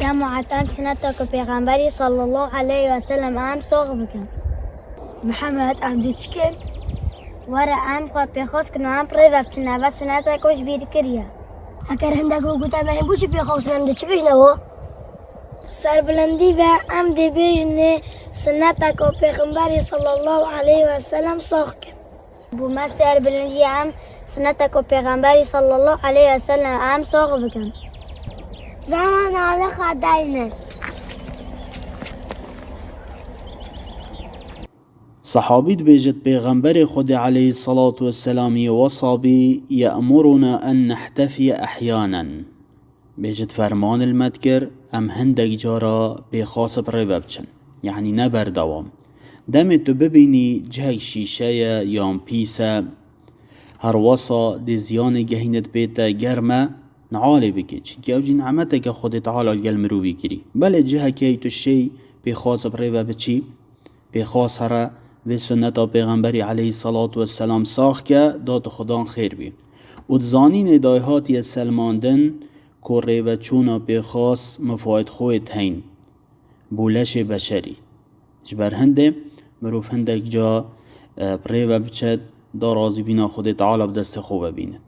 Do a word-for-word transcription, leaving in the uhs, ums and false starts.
Em û em suneta ku Pêxemberî sallallahu aleyhi ve sellem em sox bikin. Mihemed, em dê çi kin? Were em xwe pêxos kin û em rê ve biçin. Eve suneta ku ji bîr kiriye. Eger hindek we gote me hîn bû çi pêxos in, em dê çi bêjine wo? Serbilindî ve em dê bêjinê suneta ku Pêxemberî sallallahu aleyhi ve sellem sox kin. Bû me serbilindî em suneta ku Pêxemberî sallallahu aleyhi ve sellem em sox bikin. Zaman alixa dayne. Sahabî dibêjit, Pêxemberê Xwedê aleyhissalatu vesselam yê wesa bî, ye'muruna en nehtafiye ehyanen. Bêjit, ferman li me dikir, em hindek cara pêxas bi rê ve biçin. Yanî ne berdewam. Demê tu bibînî cihek şîşe ye yan pîs e, her wesa dê ziyanê gehînit pê te, ger me nialê bike. Çimkî ew jî nimeteke Xwedê Teala li gel mirovî kirî. Belê cihekê tu şêy pêxas bi rê ve biçî, pêxas here vê sunneta Pêxemberî aleyhissalatu vesselam sax ke, da tu Xudan xêr bî. Û di zanînê de hatiye selmandin ku rêveçûna pêxas mifaid xwê heyn bo leşê beşerî. Ji ber hindê mirov hindek ca, e, bi rê ve biçe, da razîbîna Xwedê Teala bi destê xwe ve bînit.